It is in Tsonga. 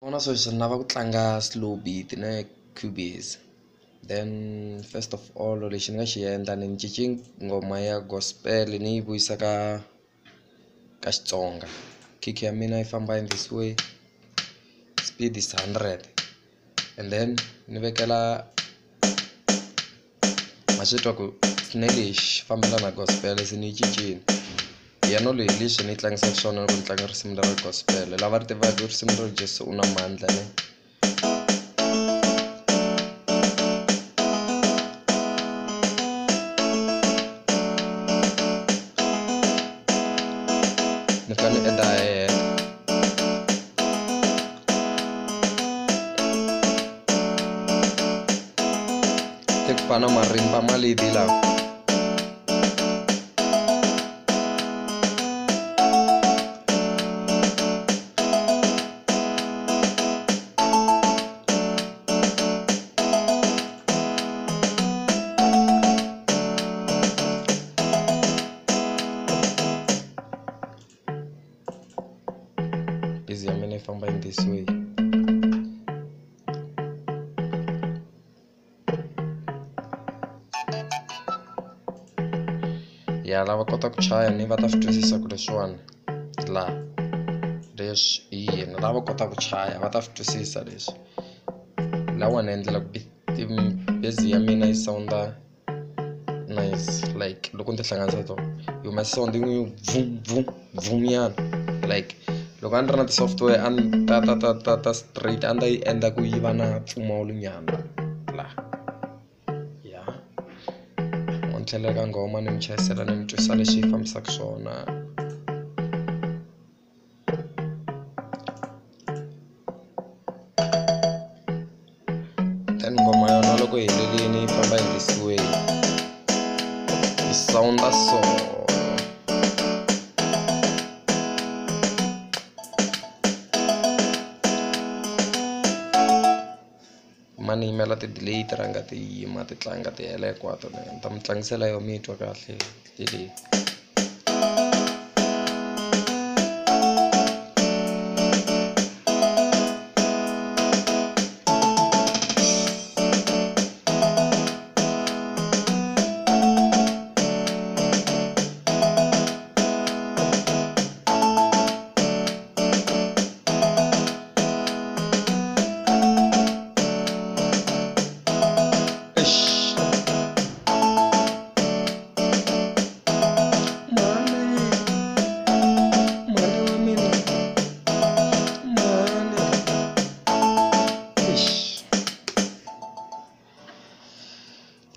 Vona sweswi ni lava ku tlanga slow beat ne Cubase then first of all lexi ni nga xi endla ni cince nghoma ya gospel ni yi vuyisa ka Xitsonga kick ya mina yi famba in this way speed is 100 and then ni vekela ma swi twa ku snare lexi fambelana na gospel se ni yi cincile piano leyi hi leswi ni yi tlangisaka swona loko ni tlanga risimu lera gospel lava ri tivaka risimu ra Jesu u na mandla ne. Ni fika ni add hi-hat se ku fana marimba ma lead lawa. Bass ya mina yi famba in this way. Ya lava kota ku chaya ni va ta swi twisisa ku leswiwani laha leswi i yini lava kotaka ku chaya va ta swi twisisa leswi lawani endlela ku bass ya mina yi sound nice like loko ni ti hlanganisa to yi humesa sound yin'we vum vum vum nyana like loko a ni ri na ti-software a ni ta ta ta ta ta straight a ni ta yi endla ku yi va na mpfumawulo nyana laha ya ni tlhela ka nghoma ni mi chayisela ni mi twisa leswi yi fambisaka swona. Then nghoma yona loko yi helelini yi famba in this way yi sound so. Ma ni yimela ti-delay ti rhanga ti yima ti tlanga ti hela hinkwato ni ta mi tlangisela yona mi yi twa kahle leyi.